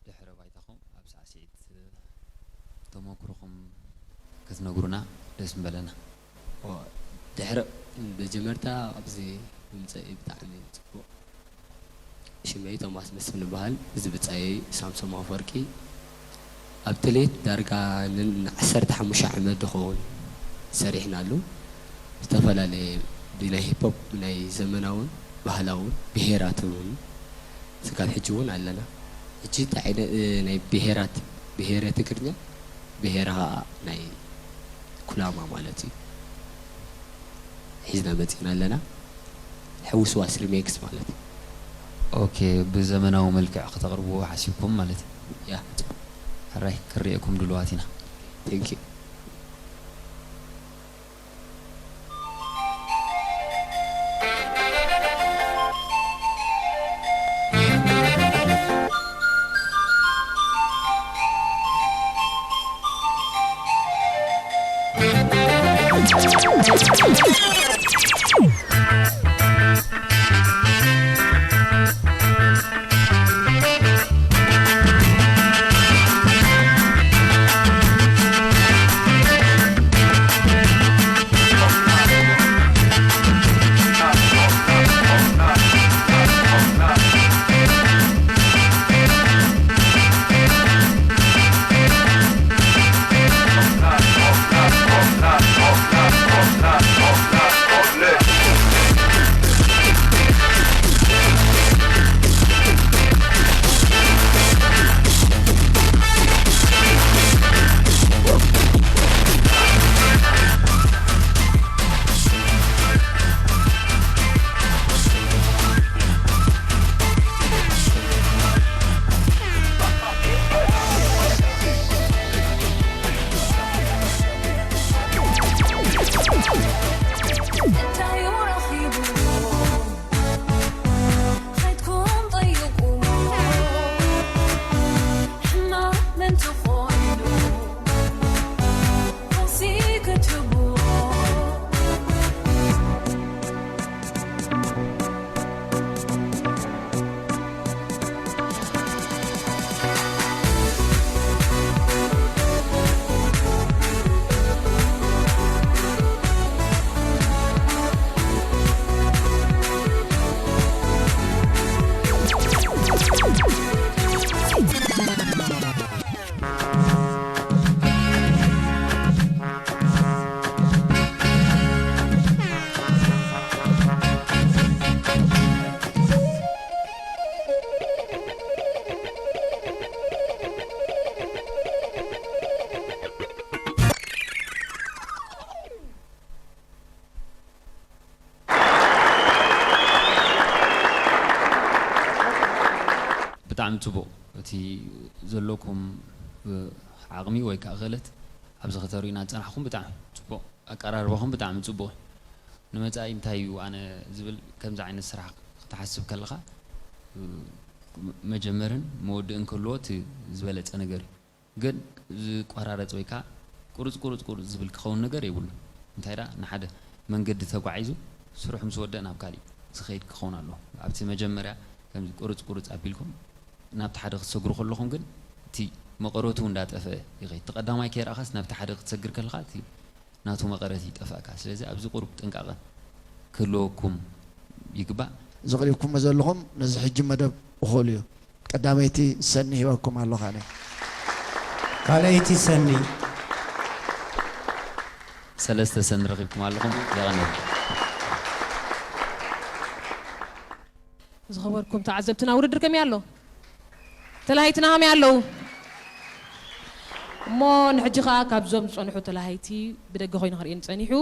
ድሕረ ባይታኹም ኣብ ሳዕስዒት ተመኩሮኹም ክትነግሩና ደስ ምበለና። ኦ፣ ድሕረ መጀመርታ ኣብዚ ብምጸኢ ብጣዕሚ ጽቡቕ። ሽመይ ቶማስ መስፍን እበሃል። እዚ ብጻየይ ሳምሶም ኣፈወርቂ። ኣብ ተሌት ዳርጋ ን-፣ ንዓሰርተ ሓሙሽተ ዓመት ዝኸውን ሰሪሕናሉ። ዝተፈላለየ ብናይ ሂፖፕ፣ ብናይ ዘመናውን ባህላውን ብሄራት እውን ስጋብ ሕጂ እውን ኣለና። ሕጂ እንታይ ዓይነት፣ እ፣ ናይ ብሄራት፣ ብሄረ ትግርኛ፣ ብሄረ ኸኣ ናይ ኩናማ ማለት እዩ። ሒዝና መጺና ኣለና። ሕውስዋስ ሪሜክስ ማለት እዩ። ኦኬ፣ ብዘመናዊ መልክዕ ከተቕርብዎ ሓሲብኩም ማለት እዩ? ያ። ሕራይ፣ ክንርእየኩም ድሉዋት ኢና። ቴንክ ዩ። ብጣዕሚ ጽቡቕ። እቲ ዘለኩም፣ እ፣ ዓቕሚ ወይ ከኣ ክእለት ኣብዚ ከተርእዩና ዝጸናሕኩም ብጣዕሚ ጽቡቕ። ኣቀራርባኹም ብጣዕሚ ጽቡቕ። ንመጻኢ እንታይ እዩ ኣነ ዝብል ከምዚ ዓይነት ስራሕ ክትሓስብ ከለኻ፣ እ፣ መጀመርን መወድእን ክህልዎ እቲ ዝበለጸ ነገር እዩ። ግን ዝቆራረጽ ወይ ከኣ ቁርጽ ቁርጽ ቁርጽ ዝብል ክኸውን ነገር የብሉን። እንታይ ደኣ ንሓደ መንገዲ ተጓዒዙ ስርሑ ምስ ወደእ ናብ ካሊእ ዝኸይድ ክኸውን ኣለዎ። ኣብቲ መጀመርያ ከምዚ ቁርጽ ቁርጽ ኣቢልኩም ናብቲ ሓደ ክትሰግሩ ከለኹም ግን እቲ መቐረቱ እንዳጠፍአ ይኸይድ። እቲ ቀዳማይ ከይረኣኻስ ናብቲ ሓደ ክትሰግር ከለኻ እቲ ናቱ መቐረት ይጠፍኣካ። ስለዚ ኣብዚ ቁሩብ ጥንቃቐ ክህልወኩም ይግባእ። ዘቕሪብኩሞ ዘለኹም ነዚ ሕጂ መደብ እኹል እዩ። ቀዳመይቲ ሰኒ ሂበኩም ኣለኹ ኣነ። ካልኣይቲ ሰኒ። ሰለስተ ሰኒ ረኺብኩም ኣለኹም። የቐንየልና። ዝኸበርኩም ተዓዘብትና፣ ውድድር ከመይ ኣሎ? ተላሃይትና ከመይ ኣለዉ? እሞ ንሕጂ ኸኣ ካብዞም ዝጸንሑ ተላሃይቲ ብደገ ኮይኑ ክርእየኒ ጸኒሑ፣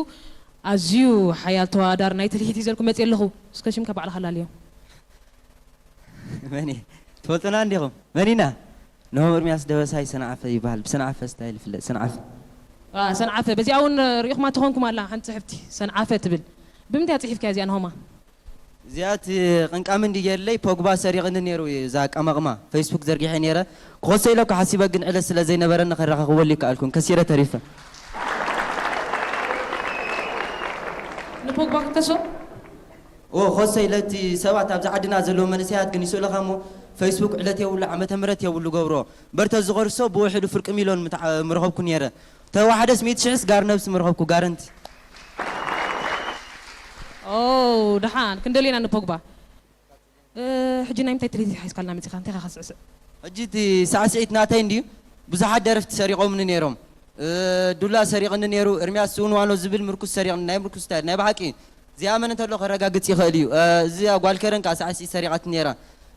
ኣዝዩ ሓያል ተወዳዳሪ ናይ ትልሂት ሒዘልኩም መጺአ ኣለኹ። እስከ ሽምካ ባዕልኻ ኣላልዮ። መን እየ? ትፈልጡና እንዲኹም? መን ኢና? ናሆም ኤርምያስ ደበሳይ ሰንዓፈ ይበሃል። ብሰንዓፈ ስታይል ይፍለጥ። ሰንዓፈ። አ፣ ሰንዓፈ። በዚኣ እውን ርኢኹማ ተኾንኩም ኣላ ሓንቲ ጽሕፍቲ፣ ሰንዓፈ ትብል። ብምንታይ እያ ጽሒፍካያ እዚኣ ናሆማ? እዚኣ እቲ ቅንቃሚ እንዲ ገይርለይ ፖግባ ሰሪቕኒ ነይሩ እዩ፣ እዛ ኣቀማቕማ ፌስቡክ ዘርጊሐ ነይረ። ክኸሶ ኢለ እኮ ሓሲበ፣ ግን ዕለት ስለ ዘይነበረኒ ከረኻኽበሉ ይከኣልኩን፣ ከሲረ ተሪፈ። ንፖግባ ክትከሶ? ኦ፣ ኸሶ ኢለ፣ እቲ ሰባት ኣብዚ ዓድና ዘለዉ መንእሰያት ግን ይስእሉኻ እሞ፣ ፌስቡክ ዕለት የብሉ፣ ዓመተ ምህረት የብሉ ገብሮ። በርተ ዝቐርሶ ብውሕዱ ፍርቂ ሚልዮን ምትዓ-፣ ምረኸብኩ ነይረ። ተዋሕደስ ሚእቲ ሽሕስ ጋር ነብሲ ምረኸብኩ ጋረንቲ። ኦ፣ ደሓን ክንደልየና ንፖግባ። እ፣ ሕጂ ናይ ምንታይ ትልሂት ሒዝካልና መጺኻ? እንታይ ኢኻ ክትስዕስዕ? ሕጂ እቲ ሳዕስዒት ናተይ እንድዩ። ብዙሓት ደረፍቲ ሰሪቖምኒ ነይሮም። እ፣ ዱላ ሰሪቕኒ ነይሩ። ኤርሚያስ ስውን ዋኖ ዝብል ምርኩስ ሰሪቕኒ። ናይ ምርኩስ ስታይል ናይ ብሓቂ እዚኣ መን እንተሎ ከረጋግጽ ይኽእል እዩ። እ፣ እዚኣ ጓል ከረን ከኣ ሳዕስዒት ሰሪቓትኒ ነይራ።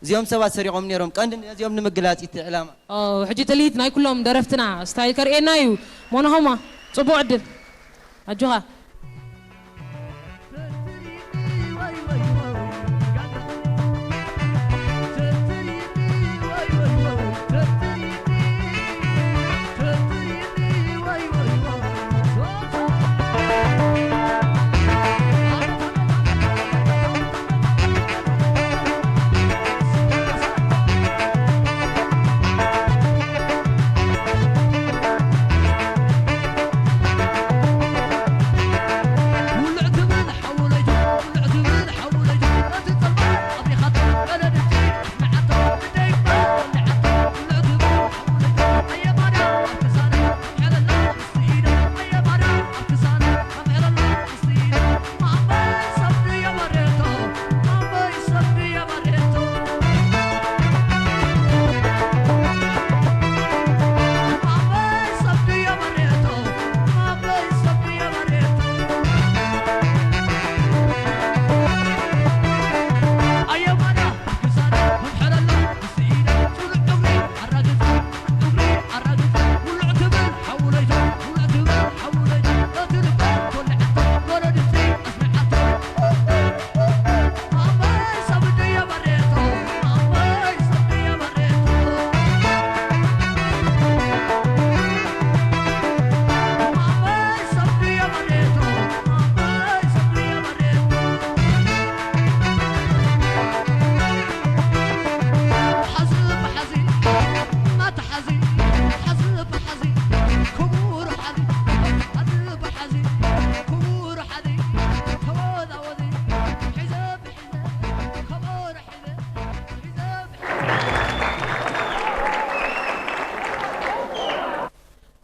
እዚኦም ሰባት ሰሪቖም ነይሮም። ቀንዲ ነዚኦም ንምግላጽ እዩ እቲ ዕላማ። ኦ፣ ሕጂ ትልሂት ናይ ኩሎም ደረፍትና ስታይል ከርእየና እዩ። ሞኖሆማ፣ ጽቡቕ ዕድል። ኣጆኻ።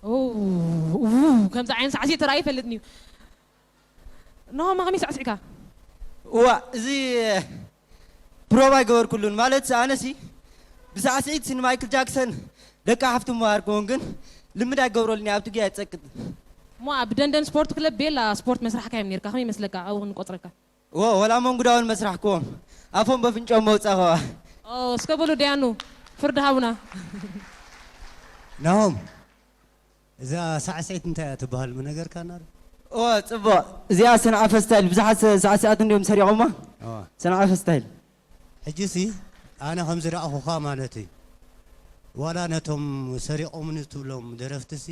ኡ፣ ኡ፣ ከምዚ ዓይነት ሳዕስዒት ተራእዩ ይፈልጥን እዩ። ንሆማ ከመይ ሳዕሲዕካ? እዋ፣ እዚ ፕሮቭ ኣይገበርኩሉን። ማለት ኣነሲ ብሳዕስዒት ንማይክል ጃክሰን ደቂ ሓፍቲ ምሃርኩውን፣ ግን ልምድ ኣይገብረሉን እየ፣ ኣብቲ ጊዜ ኣይጸቅጥ። እሞ ኣብ ደንደን ስፖርት ክለብ ቤላ ስፖርት መስራሕካ እዮም ነርካ፣ ከመይ ይመስለካ ኣብኡ ክንቆጽረካ? ዎ፣ ወላ መንጉዳውን መስራሕኩዎም፣ ኣፎም በፍንጮም መውጻኸዋ። ኦ፣ እስከ በሉ ደያኑ ፍርዲ ሃቡና። ናሆም፣ እዛ ሳዕስዒት እንታይ እያ ትበሃል? ምነገርካና ዶ? እወ፣ ጽቡቕ። እዚኣ ሰንዓፈ ስታይል፣ ብዙሓት ሰ-፣ ሳዕሲዓት እንድዮም ሰሪቖማ። እወ። ሰንዓፈ ስታይል። ሕጂሲ ኣነ ከም ዝረኣኹኻ ማለት እዩ። ዋላ ነቶም ሰሪቖምኒ ትብሎም ደረፍትሲ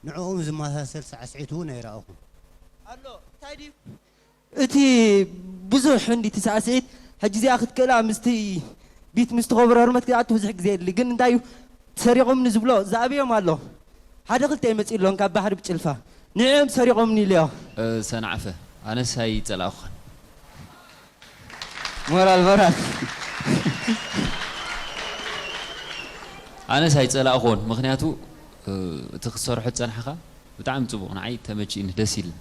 ንዕኦም ዝመሳሰል ሳዕስዒት እውን ኣይረኣኹን። ኣሎ፣ እንታይ ድዩ? እቲ ብዙሕ እንዲ እቲ ሳዕስዒት፣ ሕጂ እዚኣ ክትክእላ ምስቲ ቢት ምስቲ ከበሮ ህርመት ክትኣቱ ብዙሕ ግዜ የድሊ። ግን እንታይ እዩ፣ ሰሪቖምኒ ዝብሎ ዝኣብዮም ኣሎ። ሓደ ክልተ ይመጽእ ኣሎን ካብ ባሕሪ ብጭልፋ። ንዕኦም ሰሪቖምኒ ኢለዮ። እ፣ ሰንዓፈ፣ ኣነስ ኣይጸላእኩኻን። ሞራል፣ ሞራል። ኣነስ ኣይጸላእኩዎን፣ ምኽንያቱ፣ እ፣ እቲ ክትሰርሖ ዝጸናሕካ ብጣዕሚ ጽቡቕ፣ ንዓይ ተመቺእኒ፣ ደስ ኢልኒ።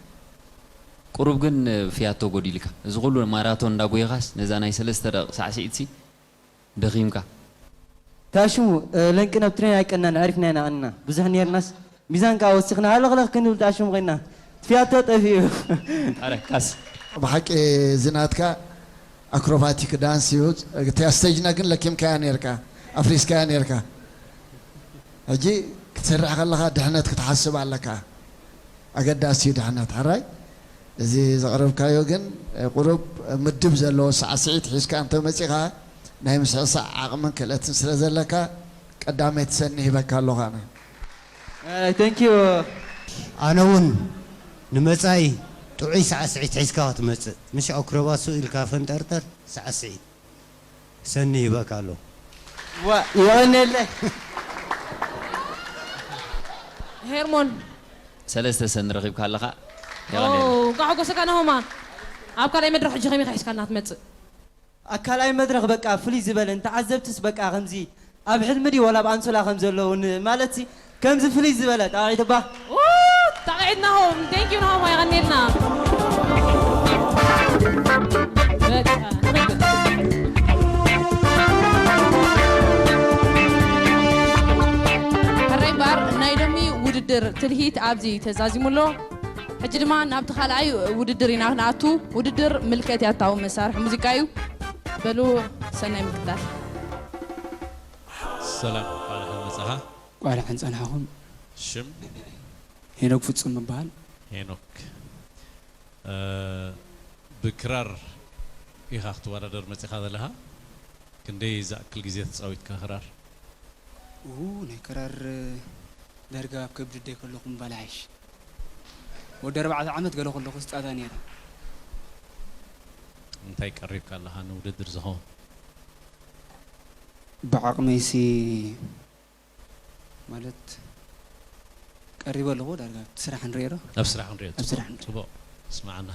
ቁሩብ ግን ፊያቶ ጎዲልካ። እዚ ኩሉ ማራቶን እንዳጎየኻስ ነዛ ናይ ሰለስተ ደቂቕ ሳዕስዒትሲ ደኺምካ። ታሽሙ፣ እ፣ ለንቅነ ኣብ ትሬን ኣይቀናን፣ ኣዕሪፍና ኢና ቀንና። ብዙሕ ኔርናስ ሚዛን ከኣ ወሲኽና ሃለኽለኽ ክንብል ታሽሙ ኮይና። እቲ ፊያቶ ጠፊኡ። ኣረ፣ ካስ። ብሓቂ እዚ ናትካ ኣክሮባቲክ ዳንስ እዩ። እቲ ስቴጅና ግን ለኪምካያ ኔርካ፣ ኣፍሪስካያ ኔርካ። ሕጂ ክትሰርሕ ከለኻ ድሕነት ክትሓስብ ኣለካ። ኣገዳሲ እዩ ድሕነት፣ ሕራይ። እዚ ዘቕረብካዮ ግን፣ እ፣ ቁሩብ ምድብ ዘለዎ ሳዕስዒት ሒዝካ እንተ መጺኻ፣ ናይ ምስዕሳዕ ዓቕምን ክእለትን ስለ ዘለካ፣ ቀዳመይቲ ሰኒ ሂበካ ኣለኹ ኣነ። ኣይ፣ thank you። ኣነ እውን ንመጻኢ ጥዑይ ሳዕስዒት ሒዝካ ክትመጽእ፣ ምሽ ኣክሮባት ስቕ ኢልካ ፈንጠርጠር ሳዕስዒት። ሰኒ ይበካ ኣሎ። ዋ፣ የቐንየለይ። ሄርሞን። ሰለስተ ሰኒ ረኺብካ ኣለኻ። ኦ፣ የቐንየለይ። እንኳዕ ሓጎሰካ ናሆማ። ኣብ ካልኣይ መድረኽ ሕጂ ከመይ ሒዝካልና ትመጽእ? ኣብ ካልኣይ መድረኽ በቃ ፍልይ ዝበለ ንተዓዘብትስ በቃ ከምዚ ኣብ ሕልሚ ድዩ ወላ ኣብ ኣንሶላ ከም ዘለዉ ን-፣ ማለት ሲ ከምዚ ፍልይ ዝበለ ጣቒዕትባ። ጣቕዒት ናሆም፣ thank you ናሆም፣ የቐኔልና። በቃ፣ ንኽብል። ሕራይ እምበኣር ናይ ሎሚ ውድድር ትልሂት ኣብዚ ተዛዚሙ ኣሎ። ሕጂ ድማ ናብቲ ካልኣይ ውድድር ኢና ክንኣቱ። ውድድር ምልከት ያታዊ መሳርሒ ሙዚቃ እዩ። በሉ፣ ሰናይ ምክትታል። ሰላም፣ እንኳዕ ደሓን መጻኻ። ቋልዓ እንጸናሕኹም። ሽም? ሄኖክ ፍጹም እበሃል። ሄኖክ። እ፣ ብክራር ኢኻ ክትወዳደር መጺኻ ዘለኻ? ክንደይ ዝኣክል ግዜ ተጻዊትካ ክራር? ኡ፣ ናይ ክራር ዳርጋ ኣብ ከብዲ ኣደይ ከለኹ ምባል ይሓይሽ። ወዲ ኣርባዕተ ዓመት ገለ ከለኹ ዝጻወታ ነይረ። እንታይ ቀሪብካ ኣለኻ ንውድድር ዝኸውን? ብዓቕመይሲ ማለት ቀሪበ ኣለኹ ዳርጋ ኣብቲ ስራሕ ንሪኦ ዶ? ኣብ ስራሕ ንሪኦ። ኣብ ስራሕ ንሪኦ። ጽቡቕ። ስማዕና።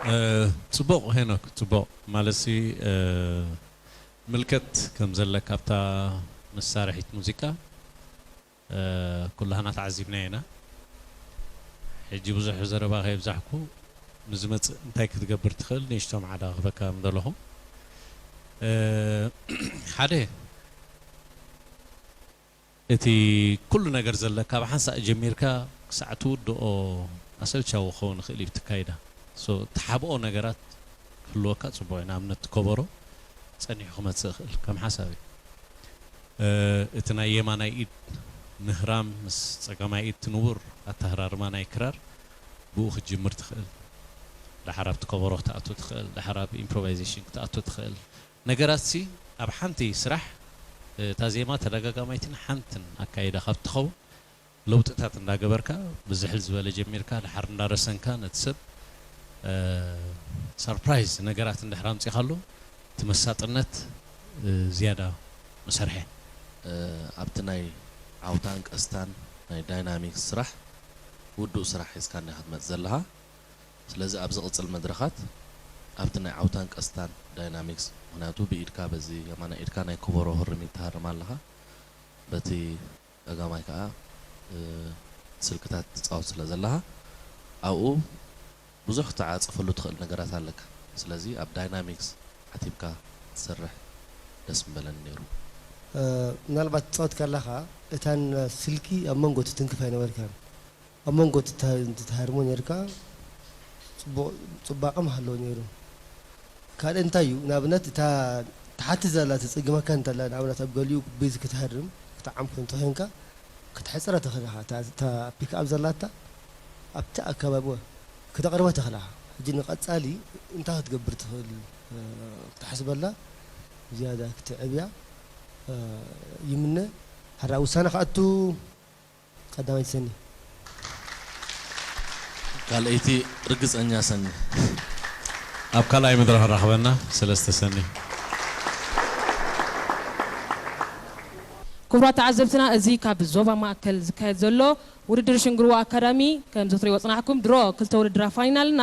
እ፣ ጽቡቕ ሄኖክ፣ ጽቡቕ። ማለትሲ፣ እ፣ ምልከት ከም ዘለካ ኣብታ መሳርሒት ሙዚቃ፣ እ፣ ኩላህና ተዓዚብናዮ ኢና። ሕጂ ብዙሕ ዘረባ ከየብዛሕኩ፣ ንዝመጽእ እንታይ ክትገብር ትኽእል ንእሽቶ ማዕዳ ክህበካ ምደለኹ። እ፣ ሓደ፣ እቲ ኩሉ ነገር ዘለካ ብሓንሳእ ጀሚርካ ክሳዕ ትውድኦ ኣሰልቻዊ ክኸውን ይኽእል እዩ እቲ ካይዳ። ሶ፣ እትሓብኦ ነገራት ክህልወካ ጽቡቕ እዩ። ንኣብነት፣ ከበሮ ጸኒሑ ክመጽእ ይኽእል፣ ከም ሓሳብ እዩ። እ፣ እቲ ናይ የማናይ ኢድ ምህራም ምስ ጸጋማይ ኢድ፣ እቲ ንቡር ኣተሃራርማ ናይ ክራር ብኡ ክትጅምር ትኽእል። ደሓር ኣብቲ ከበሮ ክትኣቱ ትኽእል፣ ደሓር ኣብ ኢምፕሮቫይዜሽን ክትኣቱ ትኽእል። ነገራትሲ ኣብ ሓንቲ ስራሕ፣ እታ ዜማ ተደጋጋማይትን ሓንትን ኣካይዳ ካብ ትኸውን፣ ለውጥታት እንዳገበርካ፣ ብዝሕል ዝበለ ጀሚርካ፣ ደሓር እንዳረሰንካ ነቲ ሰብ፣ እ፣ ሰርፕራይዝ ነገራት እንድሕር ኣምጺኻሉ፣ እቲ መሳጥነት፣ እ፣ ዝያዳ መሰርሐ። እ፣ ኣብቲ ናይ ዓውታን ቀስታን ናይ ዳይናሚክስ ስራሕ፣ ውዱእ ስራሕ ሒዝካኒ ኢኻ ትመጽእ ዘለኻ። ስለዚ ኣብ ዝቕጽል መድረኻት ኣብቲ ናይ ዓውታን ቀስታን ዳይናሚክስ፣ ምኽንያቱ ብኢድካ በዚ የማናይ ኢድካ ናይ ከበሮ ህርሚት ትሃርም ኣለኻ፣ በቲ ጸጋማይ ከኣ፣ እ፣ ስልክታት ትጻወት ስለ ዘለኻ ኣብኡ ብዙሕ ክትዓጸፈሉ ትኽእል ነገራት ኣለካ። ስለዚ ኣብ ዳይናሚክስ ዓቲብካ ክትሰርሕ ደስ ምበለኒ ነይሩ። እ፣ ምናልባት ትጻወት ከለኻ እታን ስልኪ ኣብ መንጎ ትትንክፍ ኣይነበርካን። ኣብ መንጎ ትተ-፣ ትትሃርሞ ነርካ ጽቡቕ ጽባቐ ምሃለዎ ነይሩ። ካልእ እንታይ እዩ? ንኣብነት እታ ትሓቲ ዘላ ትጽግመካ እንተላ፣ ንኣብነት ኣብ ገሊኡ ቤዝ ክትሃርም፣ ክትዓምኩ እንተኾይንካ፣ ክትሕጽራ ትኽእል ኢኻ። እታ፣ እታ ፒክኣፕ ዘላታ ኣብቲ ኣከባቢ ከተቕርባ ትኽእል ኢኻ። ሕጂ ንቐጻሊ እንታይ ክትገብር ትኽእል? እ፣ ክትሓስበላ፣ ዝያዳ ክትዕብያ፣ እ፣ ይምነ። ሕራ ውሳነ ክኣቱ ቀዳመይቲ ሰኒ። ካልኣይቲ ርግጸኛ ሰኒ። ኣብ ካልኣይ መድረኽ ራኽበና ሰለስተ ሰኒ። ክቡራት ተዓዘብትና፣ እዚ ካብ ዞባ ማእከል ዝካየድ ዘሎ ውድድር ሽንግርዋ ኣካዳሚ፣ ከም ዝትሪእዎ ጽናሕኩም፣ ድሮ ክልተ ውድድር ኣፋኒናልና።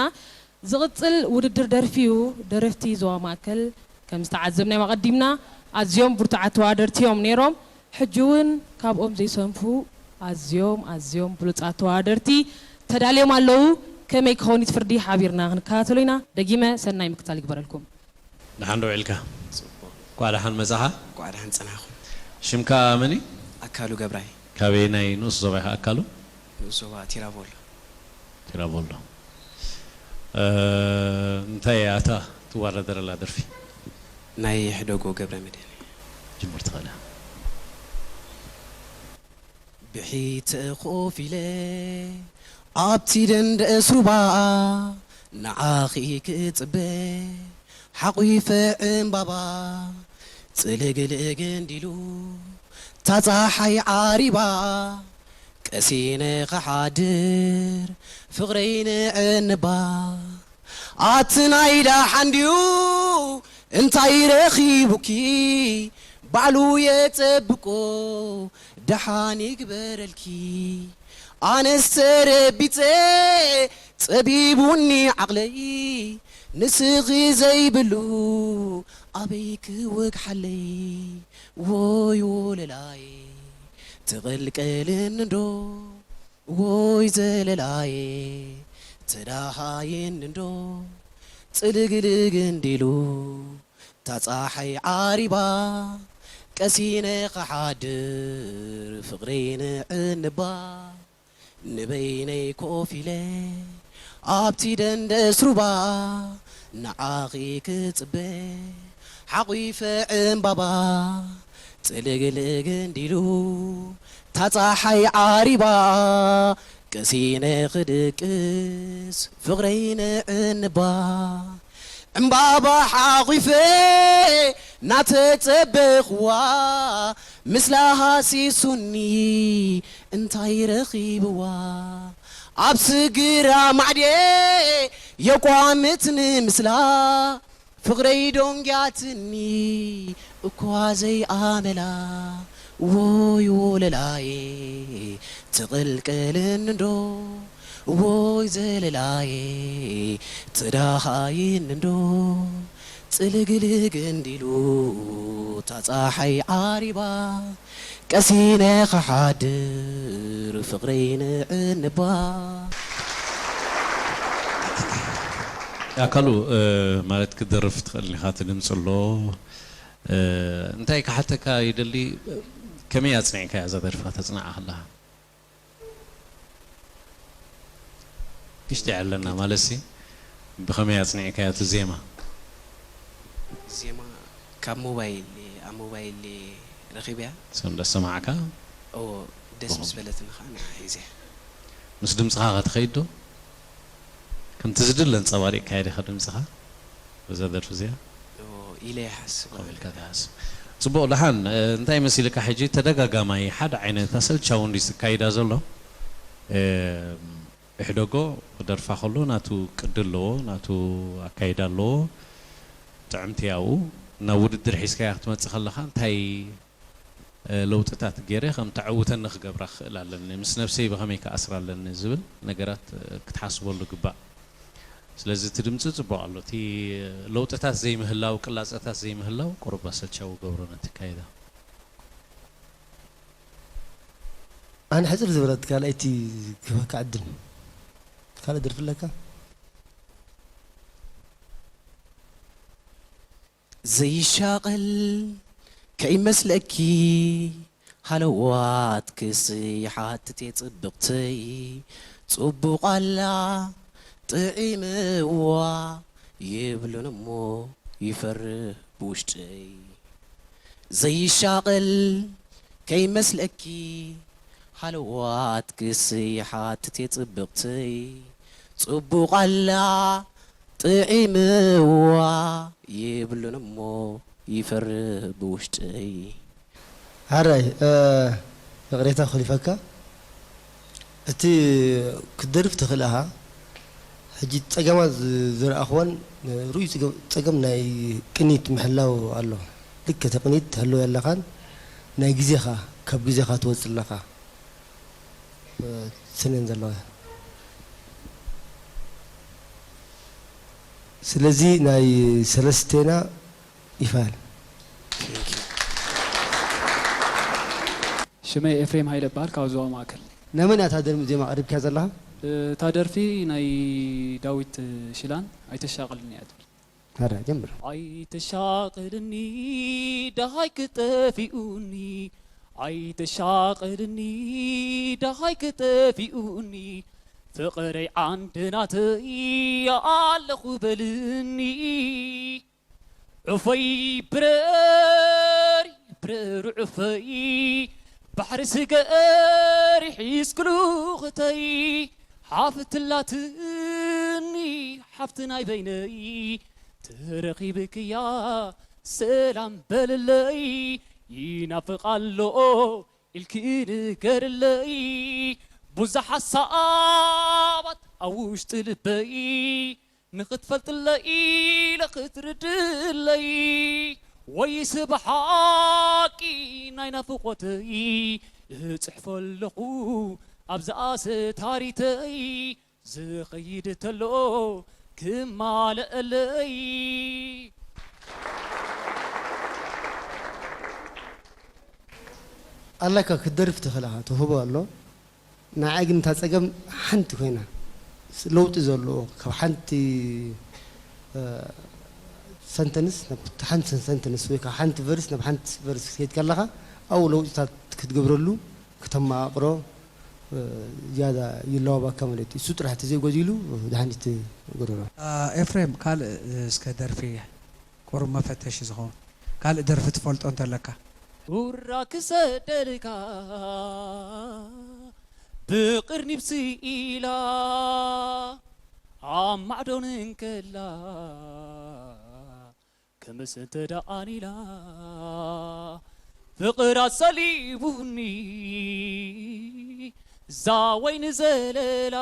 ዝቕጽል ውድድር ደርፊ እዩ። ደረፍቲ ዞባ ማእከል፣ ከም ዝተዓዘብናዮም ኣቐዲምና፣ ኣዝዮም ብርቱዓት ተወዳደርቲ እዮም ነይሮም። ሕጂ እውን ካብኦም ዘይሰንፉ ኣዝዮም፣ ኣዝዮም ብሉጻት ተወዳደርቲ ተዳልዮም ኣለዉ። ከመይ ክኸውን እቲ ፍርዲ ሓቢርና ክንከታተሎ ኢና። ደጊመ ሰናይ ምክታል ይግበረልኩም። ደሓን ዶ ውዒልካ? ጽቡቕ። እንኳዕ ደሓን መጻኻ። እንኳዕ ደሓን ጸናሕኩም። ሽምካ መን እዩ? ኣካሉ ገብራይ። ካበየናይ ንኡስ ዞባ ኢኻ ኣካሉ? ንኡስ ዞባ ቲራቮሎ። ቲራቮሎ። እ፣ እንታይ እያ እታ ትወዳደረላ ደርፊ? ናይ ሕደጎ ገብረ መድህን። ጅምር ትኽእል። ብሒተ ኮፍ ኢለ ኣብቲ ደንደስ ሩባ ንዓኺ ክጽበ ሓቑፈ ዕምባባ ጽልግልግ እንዲሉ ታጻሓይ ዓሪባ ቀሲነ ክሓድር ፍቕረይ ንዕንባ ኣቲ ናይ ደሓን ድዩ እንታይ ረኺቡኪ ባዕሉ የጸብቆ ደሓን ይግበረልኪ ኣነስ ተረቢጸ ጸቢቡኒ ዓቕለይ ንስኺ ዘይብሉ ኣበይ ክወግሓለይ ወይ ወለላይ ትቕልቀልን እንዶ ወይ ዘለላየ ትዳሃይን እንዶ ጽልግልግ እንዲሉ ታጻሓይ ዓሪባ ቀሲነ ክሓድር ፍቕረይ ንዕንባ ንበይነይ ኮፍ ኢለ ኣብቲ ደንደስ ሩባ ንዓኺ ክጽበ ሓቑፈ ዕምባባ ጽልግልግ እንዲሉ ታጻሓይ ዓሪባ ቀሲነ ክድቅስ ፍቕረይ ንዕንባ ዕምባባ ሓቑፈ ናተጸበኽዋ ምስላ ሃሲሱኒ እንታይ ረኺብዋ ኣብ ስግራ ማዕድየ የቋምትኒ ምስላ ፍቕረይ ዶንጊያትኒ እኳ ዘይኣመላ ወይ ወለላየ ትቕልቀልን እንዶ ወይ ዘለላየ ትዳሃይን እንዶ ጽልግልግ እንዲሉ ታጻሓይ ዓሪባ ቀሲነ ክሓድር ፍቕረይ ንዕንባ ኣካሉ ማለት ክደርፍ ትኽእል ኢኻ ትድምፂ ኣሎ እንታይ ክሓተካ ይደሊ ከመይ ኣፅኒዕካ እያ ዘደርፋ ተፅናዓ ከለኻ ንሽጢ ኣለና ማለት ሲ ብኸመይ ኣፅኒዕካ እቲ ዜማ ዜማ ካብ ሞባይል ኣብ ሞባይል ረኺብያ ሰም ደሰማዕካ ኦ ደስ ምስ በለትኒ ከዓ ንዓ ሒዘ ምስ ድምፅኻ ከትኸይድ ዶ ከምቲ ዝድለ ኣንፀባሪቕካዮ ዲኻ ድምፅኻ በዛ ደርፊ እዚኣ ኢለ ይሓስብ ኢልካ ትሓስብ ፅቡቕ ደሓን እንታይ መሲልካ ሕጂ ተደጋጋማይ ሓደ ዓይነት ኣሰልቻዊ እንዲ ዝካይዳ ዘሎ ኢሕደጎ ክደርፋ ከሎ ናቱ ቅዲ ኣለዎ ናቱ ኣካይዳ ኣለዎ ጥዕምቲ ያኡ ናብ ውድድር ሒዝካያ ክትመፅእ ከለኻ እንታይ ለውጥታት ገይረ ከም ተዕውተኒ ክገብራ ክኽእል ኣለኒ ምስ ነብሰይ ብኸመይ ክኣስራ ኣለኒ ዝብል ነገራት ክትሓስበሉ ግባእ ስለዚ እቲ ድምፂ ፅቡቅ ኣሎ እቲ ለውጥታት ዘይምህላው ቅላፀታት ዘይምህላው ቁሩብ ኣሰልቻዊ ገብሮ ነቲ ካይዳ ኣነ ሕፅር ዝበለት ካልኣይቲ ክህበካ ዕድል ካልእ ደርፊ ኣለካ ዘይሻቐል ከይመስለኪ ሃለዋትክስ ይሓትት እየ ፅብቕተይ ፅቡቕ ኣላ ጥዒምዋ ይብሉን እሞ ይፈርህ ብውሽጠይ ዘይሻቐል ከይመስለኪ ሃለዋትክስ ይሓትት እየ ፅብቕተይ ፅቡቕ ኣላ ጥዒምዋ ይብሉን እሞ ይፈርህ ብውሽጠይ። ሓራይ ይቕሬታ ክሊፈካ እቲ ክትደርፍ ትኽእል ኢኻ ሕጂ ጸገማት ዝረኣኽወን ርኡይ ጸገም ናይ ቅኒት ምሕላው ኣሎ ልክ ተቕኒት ትሕልው ኣለኻን ናይ ግዜ ኸኣ ካብ ግዜኻ ትወጽእ ኣለኻ። እ፣ ስነን ዘለዋ። ስለዚ ናይ ሰለስቴና ይፋል። ሽመይ ኤፍሬም ሃይለ እበሃል፣ ካብ ዞባ ማእከል። ናይ መን እያ እታ ደርሚ ዜማ ኣቕሪብካያ ዘለኻ? እታ ደርፊ ናይ ዳዊት ሽላን ኣይተሻቕልኒ እያ ትብል። ኣረ ጀምር። ኣይተሻቕልኒ ደሃይ ክጠፊኡኒ፣ ኣይተሻቕልኒ ደሃይ ክጠፊኡኒ፣ ፍቕረይ ዓንዲ ናተይ ኣለኹ በልኒ። ዑፈይ ብረሪ ብረሪ ዑፈይ፣ ባሕሪ ስገሪ ሒዝክሉ ኽተይ፣ ሓፍትላትኒ ሓፍቲ ናይ በይነይ፣ ተረኺብክያ ሰላም በልለይ፣ ይናፍቕ ኣሎ ኢልኪ ንገርለይ፣ ብዙሕ ሓሳባት ኣብ ውሽጢ ልበይ፣ ንኽትፈልጥለይ ኢለ ክትርድለይ፣ ወይስ ብሓቂ ናይ ናፍቖተይ፣ እጽሕፎ ኣለኹ ኣብዛ ኣስታሪተይ፣ ዝኸይድ ተሎ ክማለኣለይ። ኣለካ ክትደርፍ ትኽእል ኢኻ፣ ትውህቦ ኣሎ። ንዓይ ግን እታ ጸገም ሓንቲ ኮይና፣ ስ-፣ ለውጢ ዘለዎ ካብ ሓንቲ፣ እ፣ ሰንተንስ ናብ ሓንቲ ሰንተንስ ወይ ካብ ሓንቲ ቨርስ ናብ ሓንቲ ቨርስ ክትከይድ ከለኻ ኣብኡ ለውጢታት ክትገብረሉ፣ ክተመቓቕሮ፣ እ፣ ዝያዳ ይለዋባካ ማለት እዩ። እሱ ጥራሕ ተዘይጎዲሉ ድሓን ትገብሮ። እ፣ ኤፍሬም፣ ካልእ እስከ ደርፊ ቁሩብ መፈተሺ ዝኸውን ካልእ ደርፊ ትፈልጦ እንተለካ? ሁራ ክሰደልካ ብቕርኒብ ስኢላ ኣብ ማዕዶን እንከላ ክምስንተ ደኣን ኢላ ፍቕራ ሰሊቡኒ ዛወይኒ ዘለላ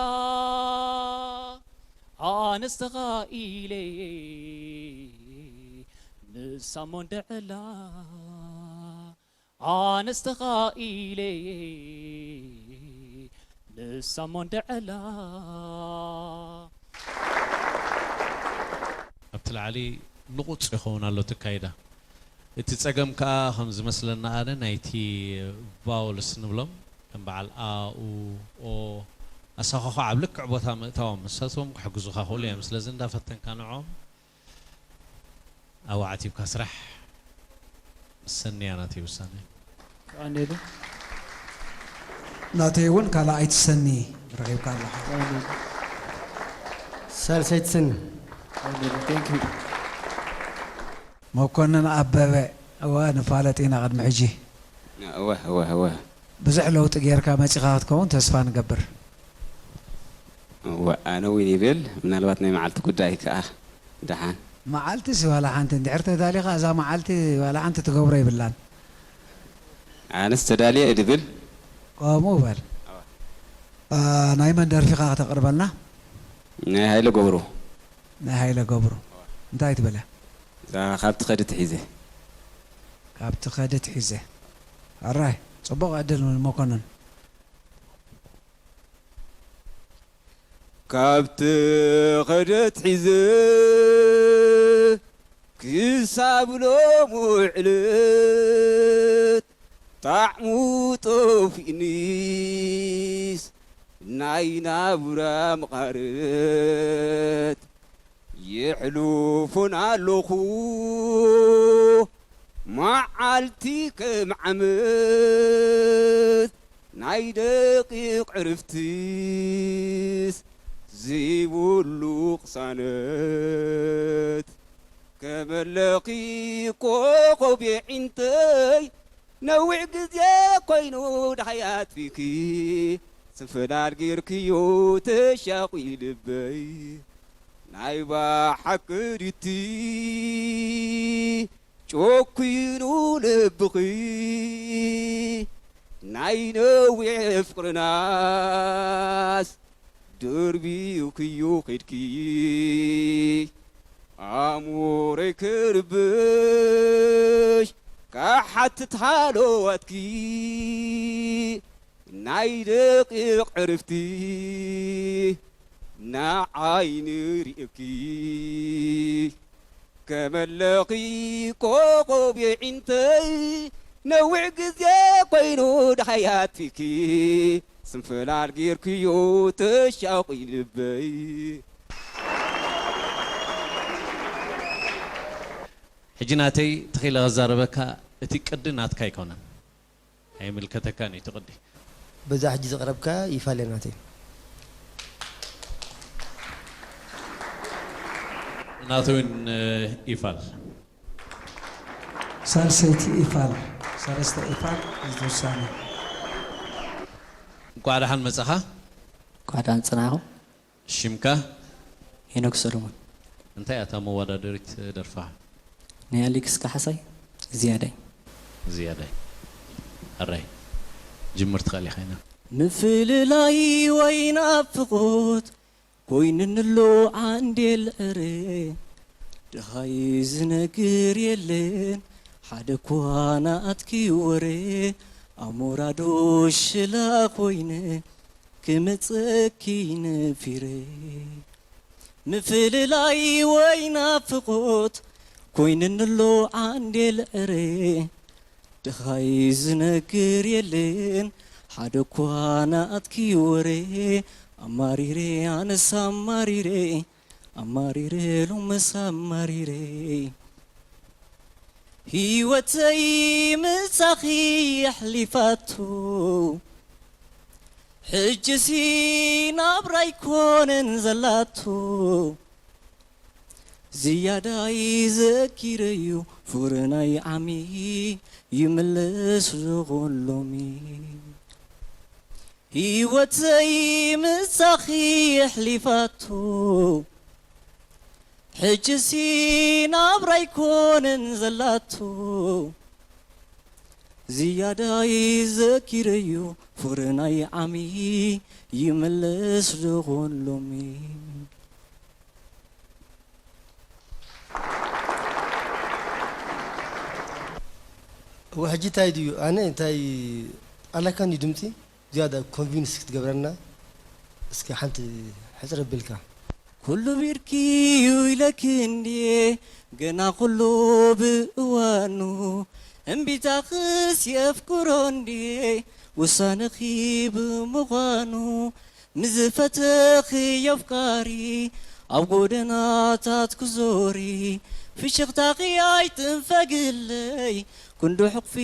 ኣነስ ተኻኢለ ንሳሞ እንደዕላ ኣነስ ተኻኢለ ንሳሞ እንደዕላ። ኣብቲ ላዕሊ ንቑጽ ይኸውን ኣሎ እቲ ኣካይዳ። እቲ ጸገም ከኣ ከም ዝመስለና ኣነ ናይቲ ቫውልስ ንብሎም ከም በዓል ኣ፣ ኡ፣ ኦ ኣሰኻኽዓ ኣብ ልክዕ ቦታ ምእታዎም ንሳቶም ክሕግዙኻ ክእሉ እዮም። ስለዚ እንዳፈተንካ ንዕኦም ኣብኡ ዓቲብካ ስራሕ። ሰኒ እያ ናተይ ውሳነ። ቀንየሉ። ናተይ እውን ካልኣይቲ ሰኒ ረኺብካ ኣለኻ። ሳልሳይቲ ሰኒ። ቀንየሉ። Thank you። መኮንን ኣበበ፣ እወ ንፋለጥ ኢና ቅድሚ ሕጂ። እወ እወ እወ። ብዙሕ ለውጢ ጌርካ መጺኻ ክትከውን ተስፋ ንገብር። እወ ኣነ እውን ይብል፣ ምናልባት ናይ መዓልቲ ጉዳይ ከኣ ደሓን። መዓልትስ ዋላ ሓንቲ እንድሕር ተዳሊኻ እዛ መዓልቲ ዋላ ሓንቲ ትገብሮ ይብላን። ኣነስ ተዳልየ እየ ድብል። ከምኡ በል። እ፣ ናይ መን ደርፊኻ ከተቕርበልና? ናይ ሃይለ ገብሩ። ናይ ሃይለ ገብሩ። እንታይ ትብል እያ? እዛ ካብቲ ኸድት ሒዘ። ካብቲ ኸድት ሒዘ። ኣራይ፣ ጽቡቕ ዕድል ንመኮንን። ካብቲ ኸደት ሒዘ ክሳብ ሎሚ ዕለት ጣዕሙ ጠፊእኒስ ናይ ናብራ መቐረት የሕልፎን ኣለኹ መዓልቲ ከም ዓመት ናይ ደቂቕ ዕርፍትስ ዘይብሉ ቅሳነት። ከመለኺ ኮኾብ የዒንተይ ነዊሕ ግዜ ኮይኑ ደሃይ ኣጥፊእኪ ጽንፈላል ጌርክዮ ተሻቒ ልበይ ናይ ብሓቂ ድቲ ጨኪኑ ልብኺ ናይ ነዊሕ ፍቕርናስ ደርቢውክዮ ኺድኪ ኣእምሮይ ክርብሽ ክሓትት ሃለዋትኪ ናይ ደቂቕ ዕርፍቲ ንዓይ ንርእኪ ከመለኺ ኮኾብ የዒንተይ ነዊሕ ግዜ ኮይኑ ደሃይ ኣጥፊኪ ስንፍላል ጌርክዮ ተሻቒ ልበይ። ሕጂ ናተይ ተኺለ ከዛረበካ፣ እቲ ቅዲ ናትካ ኣይኮነን። ኣይምልከተካን እዩ እቲ ቅዲ። በዛ ሕጂ ዘቕረብካ ይፋል እያ ናተይ። ናተይ እውን ይፋል። ሳልሰይቲ ኢፋል፣ ሰለስተ ኢፋል ዝተወሰነ። እንኳዕ ደሓን መጻኻ። እንኳዕ ደሓን ጸናሕኩም። ሽምካ? ሄኖክ ሰሎሞን። እንታይ እያ እታ መወዳደሪት ደርፍኻ? ናይ ኣሌክስ ካሕሳይ ዝያዳይ። ዝያዳይ። ኣራይ ጅምር ትኽእል ኢኻ ኢና። ምፍልላይ ወይ ናፍቖት ኮይንንሎ ዓንዴል ዕረ ደሃይ ዝነግር የለን ሓደ እኳ ናኣትኪ ወረ ኣሞራዶ ሽላ ኮይነ ክመጸኪ ነፊረ ምፍልላይ ወይ ናፍቖት ኮይንንሎ ዓንዴል ዕረ ደሃይ ዝነግር የለን ሓደ እኳ ናኣትኪ ወረ ኣማሪረ ኣነስ ኣማሪረ ኣማሪረ ሎምስ ኣማሪረ ህይወተይ ምሳኺ የሕሊፋቶ ሕጅሲ ናብራ ኣይኮነን ዘላቶ ዝያዳይ ዘኪረዩ ፍቕሪ ናይ ዓሚ ይምለስ ዝኾን ሎሚ ህይወተይ ምሳኺ የሕሊፋቶ ሕጅሲ ናብራ ኣይኮነን ዘላቶ ዝያዳይ ዘኪረዩ ፍቕሪ ናይ ዓሚ ይምለስ ዝኾን ሎሚ እወ ሕጂ እንታይ ድዩ ኣነ እንታይ ኣላካ እንድዩ ድምፂ ዝያዳ ኮንቪንስ ክትገብረና እስኪ ሓንቲ ሕፅር ኣቢልካ። ኩሉ ቢርኪዩ ኢለኪ እንድየ ገና ኩሉ ብእዋኑ እምቢታኽስ የፍቅሮ እንድየ ውሳነኺ ብምዃኑ ንዝፈተኺ የፍቃሪ ኣብ ጎደናታት ክዞሪ ፍሽኽታኺ ኣይትንፈግለይ ክንዲ ሕቕፊ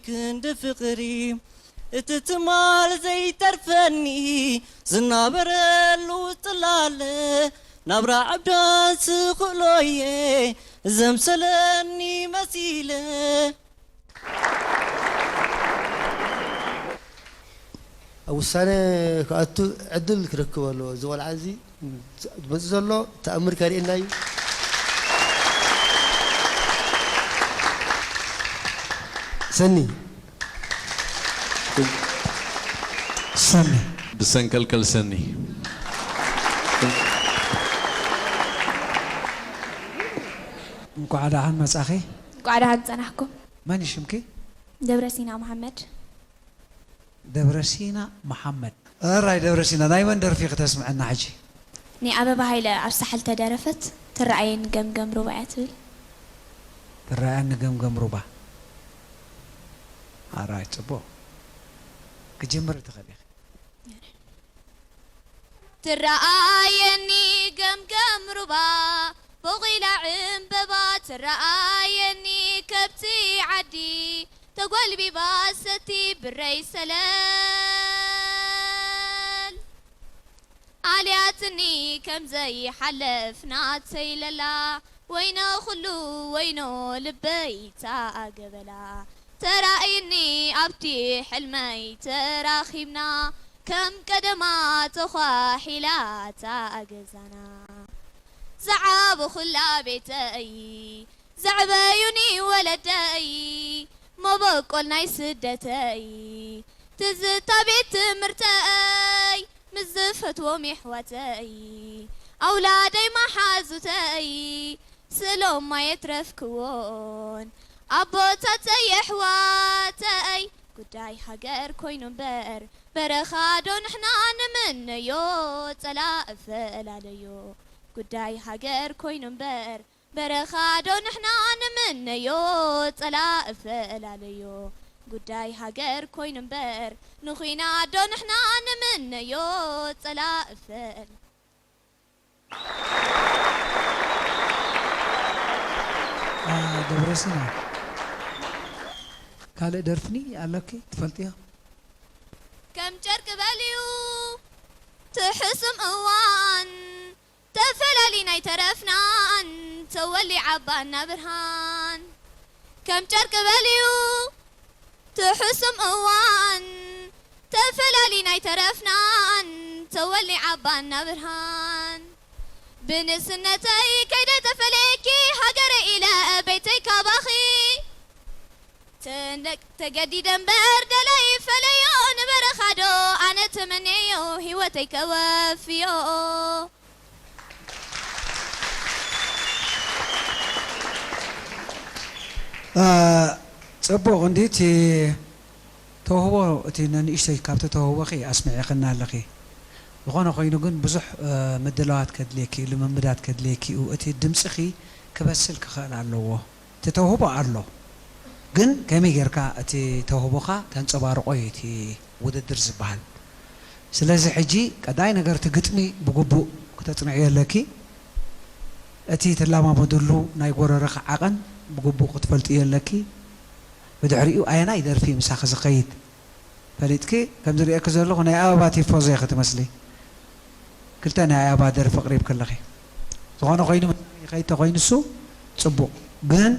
ክንዲ ፍቕሪ እቲ ትማል ዘይተርፈኒ ዝናበረሉ ጽላለ ናብራ ዕብዳን ስኽእሎየ ዘምሰለኒ መሲለ ኣብ ውሳነ ክኣቱ ዕድል ክረክብ ኣለዎ። እዚ ቆልዓ እዚ ዝመፅእ ዘሎ ተኣምር ከርእየና እዩ። ሰኒ ሰኒ ብሰንከልከል ሰኒ እንኳዕ ደሓን መጻኺ። እንኳዕ ደሓን ጸናሕኩም። መን እዩ ሽምኪ? ደብረሲና መሓመድ። ደብረሲና መሓመድ። ኣራይ ደብረሲና ናይ መን ደርፊ ከተስምዐና ሕጂ? ናይ ኣበባ ሃይለ ኣብ ሳሕል ተደረፈት ትረኣየኒ ገምገም ሩባ እያ ትብል። ትረኣየኒ ገምገም ሩባ። ኣራይ ጽቡቕ። ክጅምር ትኽእል ኢኺ። ትረኣየኒ ገምገም ሩባ ቦቒላ ዕምበባ ትረኣየኒ ከብቲ ዓዲ ተጎልቢባ ሰቲ ብረይ ሰለል ኣልያትኒ ከምዘይሓለፍ ናተይ ለላ ወይኖ ኩሉ ወይኖ ልበይ ተኣገበላ ተራእይኒ ኣብቲ ሕልመይ ተራኺብና ከም ቀደማ ተዃሒላ እታ ገዛና ዝዓበኹላ ቤተይ ዘዕበዩኒ ወለደይ መበቆል ናይ ስደተይ ትዝታ ቤት ትምህርተይ ምስ ዝፈትዎም የሕዋተይ ኣውላደይ መሓዙተይ ስሎም ኣየትረፍክዎን ኣቦታተይ የሕዋተይ፣ ጉዳይ ሃገር ኮይኑ እምበር በረኻ ዶ ንሕና ንምነዮ ጸላእ ፈላለዮ። ጉዳይ ሃገር ኮይኑ እምበር በረኻ ዶ ንሕና ንምነዮ ጸላእ ፈላለዮ። ጉዳይ ሃገር ኮይኑ እምበር ንኹናት ዶ ንሕና ንምነዮ ጸላእ ፈል ደብረሲና ካልእ ደርፍኒ ኣለኪ ትፈልጥዮ? ከም ጨርቂ በልዩ ትሕሱም እዋን ተፈላሊና ኣይተረፍናን ተወሊዓ ባና ብርሃን ከም ጨርቂ በልዩ ትሕሱም እዋን ተፈላሊና ኣይተረፍናን ተወሊዓ ባና ብርሃን ብንእስነተይ ከይደ ተፈለየኪ ሃገረይ ኢለ ቤተይ ካባኺ ተገዲደ እምበር ደላይ ፈለዮ ንበረኻ ዶ ኣነ ተመነዮ ህይወተይ ከወፍዮ። ጽቡቕ እንዲ እቲ ተውህቦ እቲ ነንእሽተይ ካብቲ ተውህቦኺ ኣስሚዕኽና ኣለኺ። ዝኾነ ኮይኑ ግን ብዙሕ ምድላዋት ከድልየኪ እዩ፣ ልምምዳት ከድልየኪ እዩ። እቲ ድምፅኺ ክበስል ክኽእል ኣለዎ። እቲ ተውህቦ ኣሎ፣ ግን ከመይ ጌርካ እቲ ተውህቦኻ ተንፀባርቆ እዩ እቲ ውድድር ዝበሃል። ስለዚ ሕጂ ቀዳይ ነገር እቲ ግጥሚ ብግቡእ ክተፅንዕዮ ኣለኪ። እቲ ትለማመድሉ ናይ ጎረርኺ ዓቐን ብግቡእ ክትፈልጥዮ ኣለኪ። ብድሕሪኡ ኣየናይ ደርፊ ምሳኺ ዝኸይድ ፈሊጥኪ። ከም ዝርእየኪ ዘለኹ ናይ ኣበባ ቲፎዞ ኢኺ ትመስሊ። ክልተ ናይ ኣበባ ደርፊ ኣቕሪብኪ ኣለኺ። ዝኾነ ኮይኑ ይኸይድ ተኾይኑ እሱ ፅቡቕ፣ ግን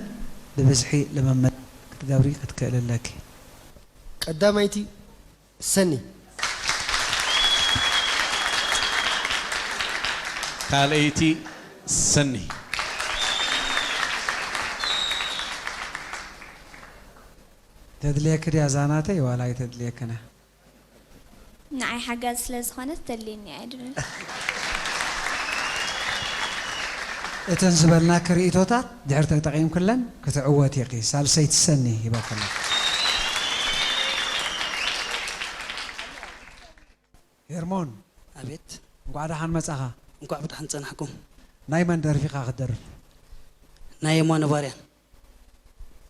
ብብዝሒ ልምምድ ክትገብሪ ክትክእሊ ኣለኪ። ቀዳመይቲ ሰኒ። ካልኣይቲ ሰኒ። ተድልየኪ ድያ እዛ ናተይ ዋላ ኣይተድልየክን እያ? ንዓይ ሓጋዚ ስለ ዝኾነት ተድልየኒ እያ ድብል። እተን ዝበልናኪ ርእይቶታት ድሕሪ ተጠቒምክለን ክትዕወቲ ኢኺ። ሳልሰይቲ ሰኒ ሂበክላ። ሄርሞን፣ ኣቤት። እንቋዕ ደሓን መጻኻ። እንቋዕ ብደሓን ጸናሕኩም። ናይ መን ደርፊ ኢኻ ክትደርፍ? ናይ የማነ ባርያ።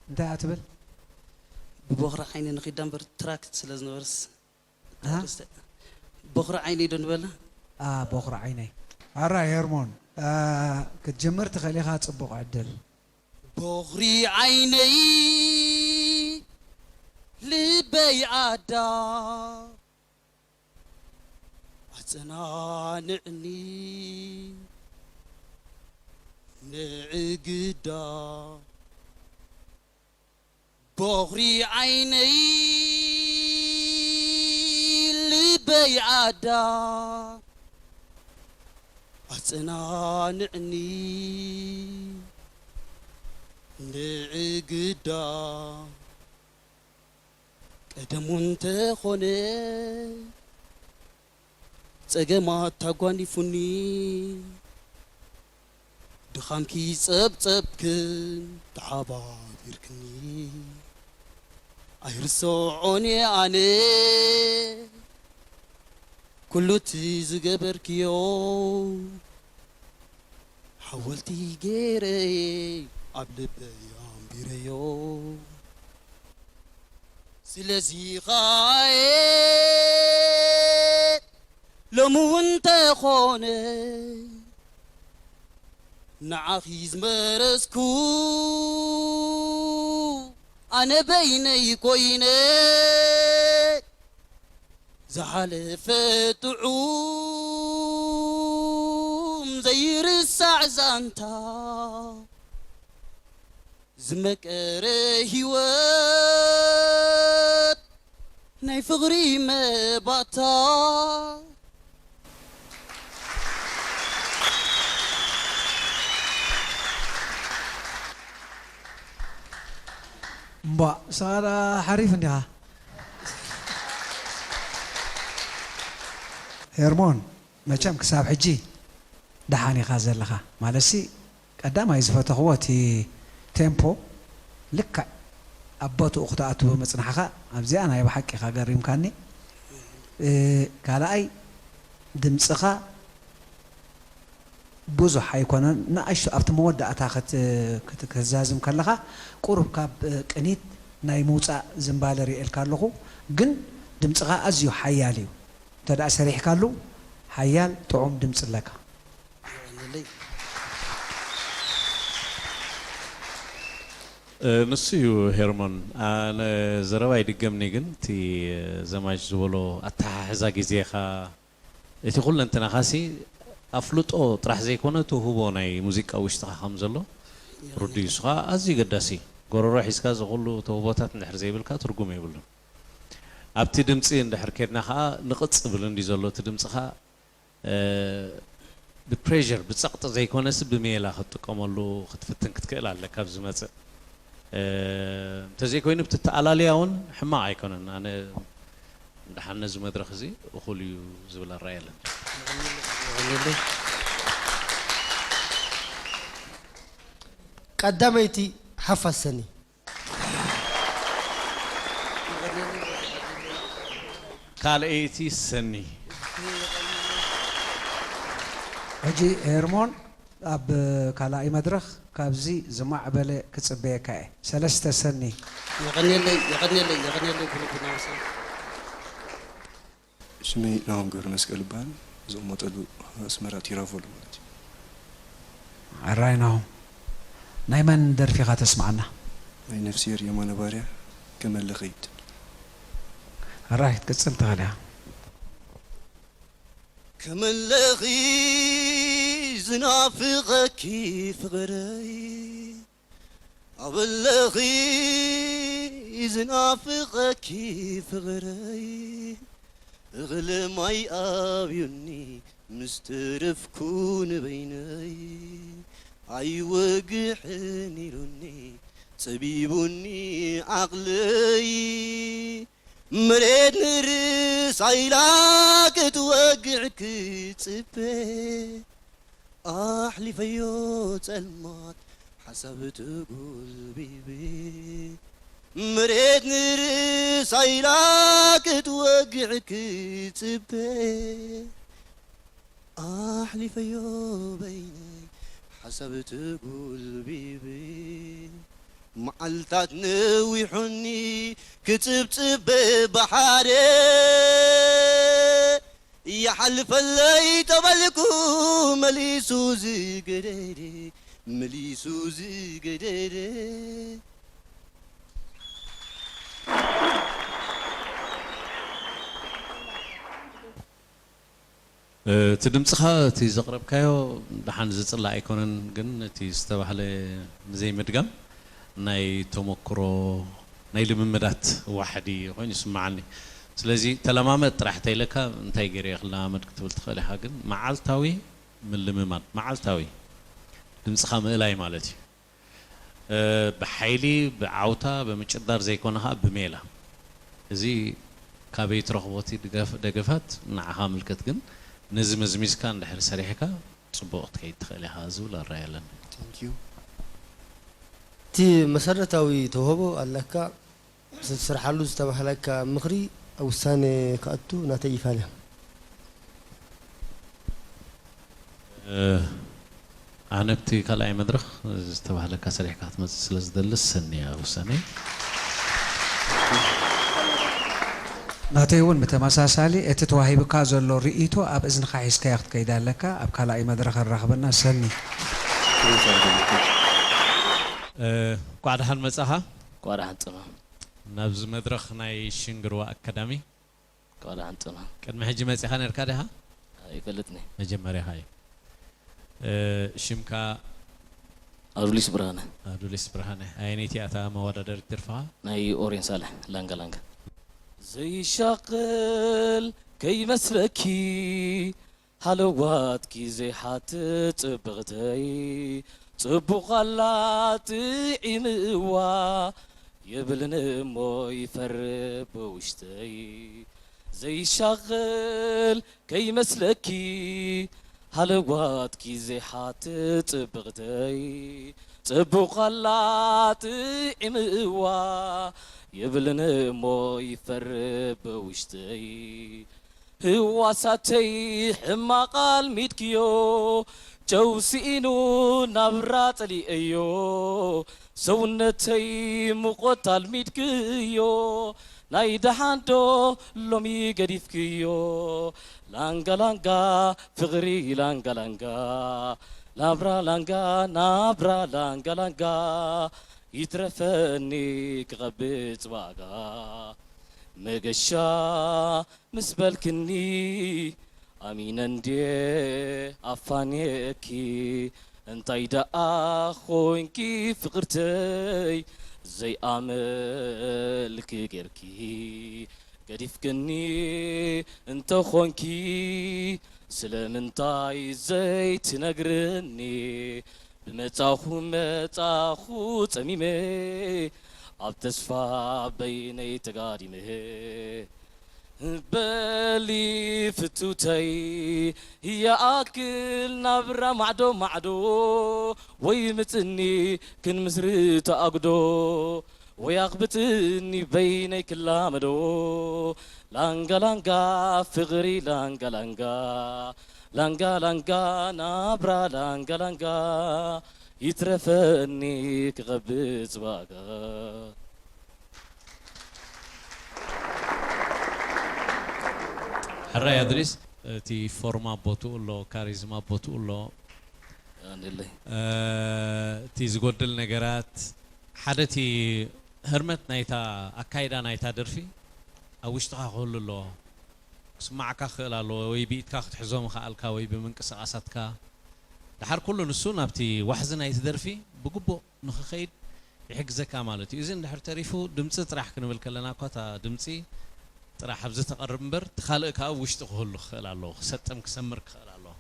እንታይ እያ ትብል? ብቦኽሪ ዓይኒ ንኺዳ እምበር ትራክ ስለ ዝነበርስ። ኣሃ። ቦኽሪ ዓይኒ ዶ ንበላ? ኣ ቦኽሪ ዓይነይ። ኣራ ሄርሞን፣ ኣ፣ ክትጅምር ትኽእል ኢኻ፣ ጽቡቕ ዕድል። ቦኽሪ ዓይነይ ልበይ ኣዳ ኣጸናንዕኒ ንዕግዳ ቦኽሪ ዓይነይ ልበይ ኣዳ ኣጸናንዕኒ ንዕግዳ ቀደሙ እንተኾነ ጸገማት ኣጓኒፉኒ ድኻምኪ ጸብጸብክን ተሓባቢርክኒ ኣይርስዖን እየ ኣነ ኩሉ እቲ ዝገበርክዮ ሓወልቲ ገይረ ኣብ ልበይ ኣንቢረዮ ስለዚ ኸኣ እየ ሎሚ እውን እንተኾነ ንዓኺ ዝመረጽኩ ኣነ በይነይ ኮይነ ዝሓለፈ ጥዑም ዘይርሳዕ ዛንታ ዝመቀረ ህይወት ናይ ፍቕሪ መባታ እምቧእ፣ ንስኻ ደኣ ሓሪፍ እንዲኻ። ሄርሞን፣ መቸም ክሳብ ሕጂ ደሓን ኢኻ ዘለኻ። ማለትሲ፣ ቀዳማይ ዝፈተኽዎ እቲ ቴምፖ ልክዕ ኣብ ቦትኡ ክትኣቱ ብምጽናሕኻ ኣብዚኣ ናይ ብሓቂ ኢኻ ገሪምካኒ። እ፣ ካልኣይ ድምጽኻ ብዙሕ ኣይኮነን፣ ንኣሽቱ ኣብቲ መወዳእታ ክት-፣ ክት-፣ ክትዛዝም ከለኻ ቁሩብ ካብ፣ እ፣ ቅኒት ናይ ምውጻእ ዝንባለ ርእየልካ ኣለኹ፣ ግን ድምጽኻ ኣዝዩ ሓያል እዩ። እንተ ደኣ ሰሪሕካሉ ሓያል ጥዑም ድምጺ ኣለካ። የቐንየለይ። እ፣ ንሱ እዩ ሄርሞን። ኣነ ዘረባ ይድገምኒ፣ ግን እቲ ዘማች ዝበሎ ኣተሓሕዛ ግዜኻ፣ እቲ ኩለንትናኻሲ ኣፍልጦ ጥራሕ ዘይኮነ፣ ትውህቦ ናይ ሙዚቃ ውሽጥኻ ከም ዘሎ ርዱእ እዩ። እሱ ኸኣ ኣዝዩ ገዳሲ እዩ። ጎረሮ ሒዝካ እዚ ኩሉ ተውህቦታት እንድሕር ዘይብልካ ትርጉም የብሉን። ኣብቲ ድምጺ እንድሕር ኬድና ኸኣ ንቕጽ ብል እንድዩ ዘሎ እቲ ድምጽኻ፣ እ፣ ብፕሬሸር፣ ብጸቕጢ ዘይኮነሲ ብሜላ ክትጥቀመሉ ክትፍትን ክትክእል ኣለካ ኣብ ዝመጽእ። እ፣ እንተዘይኮይኑ ብቲ ተኣላልያ እውን ሕማቕ ኣይኮነን። ኣነ ደሓን ነዚ መድረኽ እዚ እኹል እዩ ዝብል ኣረኣእያ ኣለኒ። ቀዳመይቲ ሓፋዝ ሰኒ። ካልኣይቲ ሰኒ። ሕጂ ሄርሞን ኣብ ካልኣይ መድረኽ ካብዚ ዝማዕበለ ክጽበየካ እየ። ሰለስተ ሰኒ። የቐንየለይ፣ የቐንየለይ፣ የቐንየለይ ኩሉ ኩሉ። ሽመይ ናሆም ገብረመስቀል እበሃል። ዝቕመጠሉ ኣስመራ ቲራቮሎ ማለት እዩ። ሕራይ ናሆም፣ ናይ መን ደርፊ ኢኻ ተስምዓና? ናይ ነፍስሄር የማነ ባርያ ከመለ ኸይድ። ሕራይ ክትቅጽል ትኽእል ኢኻ። ከመለኺ ዝናፍቐኪ ፍቕረይ፣ ኣበለኺ ዝናፍቐኪ ፍቕረይ፣ እኽሊ ማይ ኣብዩኒ ምስ ተረፍኩ ንበይነይ፣ ኣይወግሕን ኢሉኒ ጸቢቡኒ ዓቕለይ። መሬት ንርእሳ ኢላ ክትወግዕ ክጽበ፣ ኣሕሊፈዮ ጸልማት ሓሳብ ተጎልቢበ። መሬት ንርእሳ ኢላ ክትወግዕ ክጽበ፣ ኣሕሊፈዮ በይነይ ሓሳብ ተጎልቢበ። መዓልታት ነዊሑኒ ክጽብጽብ ብባሕሪ፣ ይሓልፈለይ ተበልኩ መሊሱ ዝገደደ፣ መሊሱ ዝገደደ። እቲ ድምጽኻ፣ እቲ ዘቕረብካዮ ደሓን ዝጽላእ ኣይኮነን፣ ግን እቲ ዝተባህለ ንዘይምድጋም ናይ ተመክሮ፣ ናይ ልምምዳት ዋሕዲ ኮይኑ ይስምዓኒ። ስለዚ ተለማመድ ጥራሕ እንተኢለካ፣ እንታይ ገይረ እየ ክለማመድ ክትብል ትኽእል ኢኻ፣ ግን መዓልታዊ ምልምማድ፣ መዓልታዊ ድምጽኻ ምእላይ ማለት እዩ። እ፣ ብሓይሊ፣ ብዓውታ፣ ብምጭዳር ዘይኮነ ኸኣ ብሜላ። እዚ ካበይ ትረኽቦ እቲ ድገፍ-፣ ደገፋት ንዓኻ ምልከት፣ ግን ነዚ መዝሚዝካ እንድሕር ሰሪሕካ ጽቡቕ ክትከይድ ትኽእል ኢኻ ዝብል ኣረኣእያ ኣለኒ። Thank you። እቲ መሰረታዊ ተውህቦ ኣለካ። ስርሓሉ ዝተባህለካ ምኽሪ ኣብ ውሳነ ክኣቱ ናተይ ይፋለ። እ፣ ኣነ ኣብቲ ካልኣይ መድረኽ ዝተባህለካ ሰሪሕካ ክትመጽእ ስለ ዝደሊ ሰኒ እያ ውሳነይ። ናተይ እውን ብተመሳሳሊ እቲ ተዋሂብካ ዘሎ ርእይቶ ኣብ እዝንኻ ሒዝካዮ ክትከይድ ኣለካ። ኣብ ካልኣይ መድረኽ ኣራኽበና ሰኒ። እ፣ እንኳዕ ደሓን መጻኻ። እንኳዕ ደሓን ጸማ። ናብዚ መድረኽ ናይ ሽንግርዋ ኣካዳሚ እንኳዕ ደሓን ጸማ። ቅድሚ ሕጂ መጺኻ ነርካ ዲኻ? ኣይፈልጥኒ። መጀመርያኻ እዩ። እ፣ ሽምካ? ኣዱሊስ ብርሃነ። ኣዱሊስ ብርሃነ። ኣየነይቲ እያ እታ መወዳደሪት ደርፍኻ? ናይ ኦሬን ሳልሕ፣ ላንጋ ላንጋ። ዘይሻቕል ከይመስለኪ ሃለዋትኪ ዘይሓትት ጽብቕተይ፣ ጽቡቕ ኣላ ጥዒምዋ የብልን እሞ ይፈርብ ብውሽጠይ። ዘይሻቕል ከይመስለኪ ሃለዋትኪ ዘይሓትት ጽብቕተይ፣ ጽቡቕ ኣላ ጥዒምዋ ይብልን እሞ ይፈርብ ብውሽጠይ። ህዋሳተይ ሕማቕ ኣልሚድክዮ፣ ጨው ስኢኑ ናብራ ጸሊኤዮ፣ ሰውነተይ ሙቐት ኣልሚድክዮ፣ ናይ ደሓንዶ ሎሚ ገዲፍክዮ። ላንጋ ላንጋ ፍቕሪ ላንጋ ላንጋ፣ ናብራ ላንጋ ናብራ ላንጋ ላንጋ፣ ይትረፈኒ ክቐብጽ ዋጋ። መገሻ ምስ በልክኒ ኣሚነ እንድየ ኣፋንየኪ። እንታይ ደኣ ኾንኪ ፍቕርተይ ዘይኣመልኪ ጌርኪ ገዲፍክኒ እንተኾንኪ፣ ስለምንታይ ዘይትነግርኒ? ብመጻኹ መጻኹ ጸሚመ ኣብ ተስፋ በይነይ ተጋዲመ። በሊ ፍትውተይ ይኣክል ናብራ ማዕዶ ማዕዶ፣ ወይ ምጽኒ ክንምስርት ኣጉዶ፣ ወይ ኣኽብጥኒ በይነይ ክላመዶ። ላንጋ ላንጋ ፍቕሪ ላንጋ ላንጋ፣ ላንጋ ላንጋ ናብራ ላንጋ ላንጋ፣ ይትረፈኒ ክቐብጽ ዋጋ። ሕራይ ኣድሪስ፣ እቲ ፎርም ኣብ ቦትኡ ኣሎ፣ ካሪዝማ ኣብ ቦትኡ ኣሎ። ኣንድለይ እ፣ እቲ ዝጎድል ነገራት፣ ሓደ እቲ ህርመት ናይታ ኣካይዳ ናይታ ደርፊ ኣብ ውሽጥኻ ክህሉ ኣለዎ። ክስማዓካ ክኽእል ኣለዎ፣ ወይ ብኢድካ ክትሕዞ ምኽኣልካ፣ ወይ ብምንቅስቓሳትካ። ድሓር ኩሉ ንሱ ናብቲ ዋሕዚ ናይቲ ደርፊ ብግቡእ ንኽኸይድ ይሕግዘካ ማለት እዩ። እዚ እንድሕር ተሪፉ ድምፂ ጥራሕ ክንብል ከለና እኳ እታ ድምፂ ጥራሕ ኣብዚ ተቐርብ እምበር እቲ ካልእ ከዓ ኣብ ውሽጢ ክህሉ ክኽእል ኣለዎ፣ ክሰጥም ክሰምር ክኽእል ኣለዎ።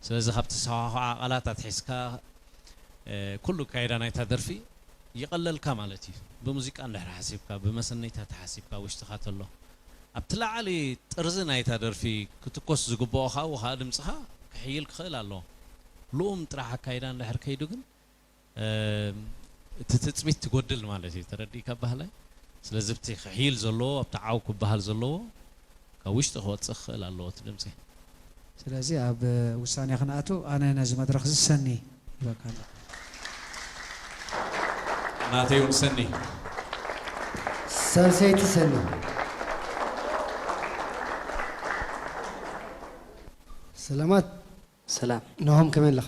ስለዚ ካብ ተሰኳኳዓ ቃላት ኣትሒዝካ እ፣ ኩሉ ኣካይዳ ናይታ ደርፊ ይቐለልካ ማለት እዩ። ብሙዚቃ እንድሕር ሓሲብካ፣ ብመሰነይታ ተሓሲብካ ውሽጥኻ ተሎ ኣብቲ ላዕሊ ጥርዚ ናይታ ደርፊ ክትኮስ ዝግብኦ ካብኡ ከዓ ድምፅኻ ክሕይል ክኽእል ኣለዎ። ልኡም ጥራሕ ኣካይዳ እንድሕር ከይዱ ግን እቲ ትፅቢት ትጎድል ማለት እዩ። ተረዲእካ ባህላይ? ስለዚ ኣብቲ ክሕይል ዘለዎ ኣብቲ ዓው ክበሃል ዘለዎ ካብ ውሽጢ ክወፅእ ክኽእል ኣለዎ እቲ ድምፂ። ስለዚ ኣብ ውሳኔ ክንኣቱ ኣነ ነዚ መድረኽ እዚ ሰኒ ይበካ ኣለኹ። ናተይ እውን ሰኒ። ሳልሰይቲ ሰኒ። ሰላማት። ሰላም። ናሆም ከመይ ኣለኻ?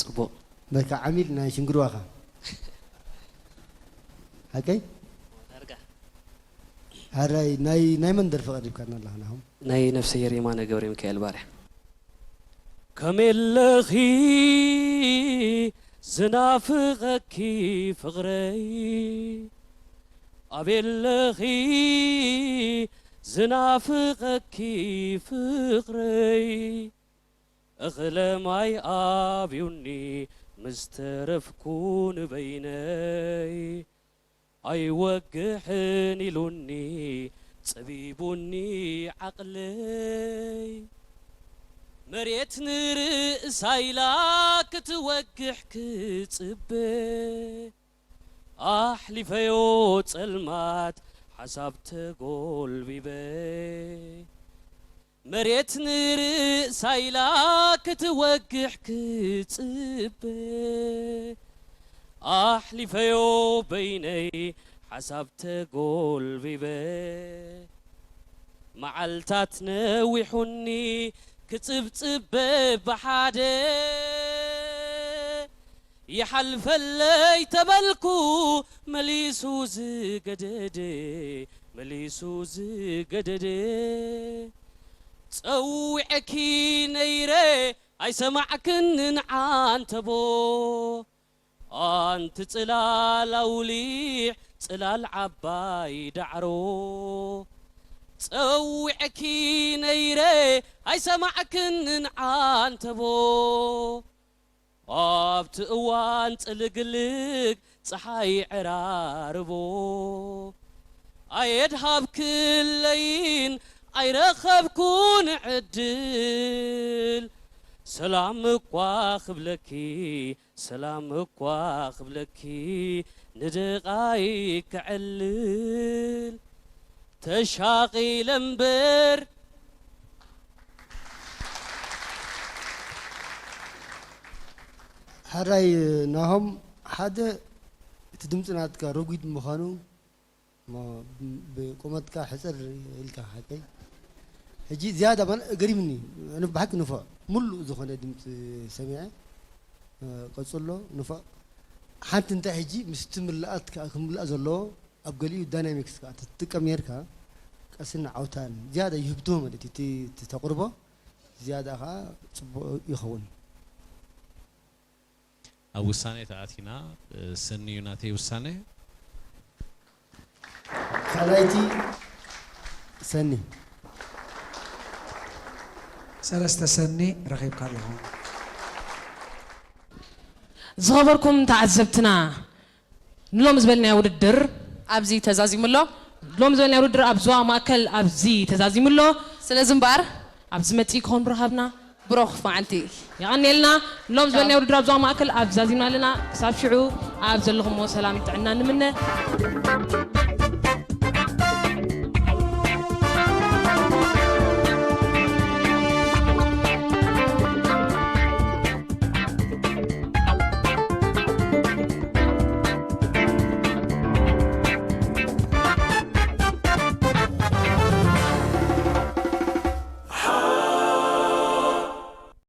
ጽቡቕ። በቃ ዓሚል ናይ ሽንግርዋኻ ሓቀይ? ዳርጋ። ኣራይ ናይ ናይ መን ደርፊ ቀሪብካና ኣለኻ ናሆም? ናይ ነፍሰሄር የማነ ገብረ ሚካኤል ባርያ። ከመይ ኣለኺ ዝናፍቐኪ ፍቕረይ፣ ኣበይ ኣለኺ ዝናፍቐኪ ፍቕረይ፣ እኽለ ማይ ኣብዩኒ ምስ ተረፍኩ ንበይነይ፣ ኣይወግሕን ኢሉኒ ጸቢቡኒ ዓቕለይ፣ መሬት ንርእሳ ኢላ ክትወግሕ ክጽበ፣ ኣሕሊፈዮ ጸልማት ሓሳብ ተጎልቢበ፣ መሬት ንርእሳ ኢላ ክትወግሕ ክጽበ፣ ኣሕሊፈዮ በይነይ ሓሳብ ተጎልቢበ፣ መዓልታት ነዊሑኒ ክጽብጽብ በብሓደ፣ ይሓልፈለይ ተበልኩ መሊሱ ዝገደደ፣ መሊሱ ዝገደደ፣ ጸዊዐኪ ነይረ ኣይሰማዕክንን ዓንተቦ፣ ኣንቲ ጽላል ኣውሊዕ ጽላል ዓባይ ዳዕሮ፣ ጸዊዐኪ ነይረ ኣይሰማዕክንን ዓንተቦ፣ ኣብቲ እዋን ጽልግልግ ጸሓይ ዕራርቦ፣ ኣየድሃብክለይን ኣይረኸብኩን ዕድል፣ ሰላም እኳ ክብለኪ፣ ሰላም እኳ ክብለኪ፣ ንደቓይ ክዕልል ተሻቒለ እምበር። ሕራይ ናሆም፣ ሓደ እቲ ድምፂ ናትካ ረጒድ ምዃኑ እሞ ብቁመትካ ሕፅር ኢልካ ሓቀይ። ሕጂ ዝያዳ ማለት ገሪምኒ፣ ኣነ ብሓቂ ንፉዕ ሙሉእ ዝኾነ ድምፂ ሰሚዐ። ቀፅሎ ንፉዕ። ሓንቲ እንታይ ሕጂ ምስቲ ምላኣት ከዓ ክምላእ ዘለዎ ኣብ ገሊኡ ዳይናሚክስ ከዓ ትጥቀም ነርካ። ቀስን ዓውታን ዝያዳ ይህብትዎ ማለት እዩ እቲ ተቕርቦ ዝያዳ ከዓ ፅቡቕ ይኸውን። ኣብ ውሳኔ ተኣቲና። ሰኒ እዩ ናተይ ውሳኔ። ካልኣይቲ ሰኒ። ሰለስተ ሰኒ ረኺብካ ኣለኹ። ዝኸበርኩም ተዓዘብትና፣ ንሎም ዝበልናዮ ውድድር ኣብዚ ተዛዚሙ ኣሎ። ሎም ዝበልናዮ ውድድር ኣብ ዞባ ማእከል ኣብዚ ተዛዚሙ ኣሎ። ስለዚ እምበኣር ኣብ ዝመጽእ ክኸውን ብረኻብና። ብሩኽ መዓልቲ። የቐንየልና። ሎም ዝበልናዮ ውድድር ኣብ ዞባ ማእከል ኣብዚ ዛዚምና ኣለና። ክሳብ ሽዑ ኣብ ዘለኹሞ ሰላም ጥዕና ንምነ።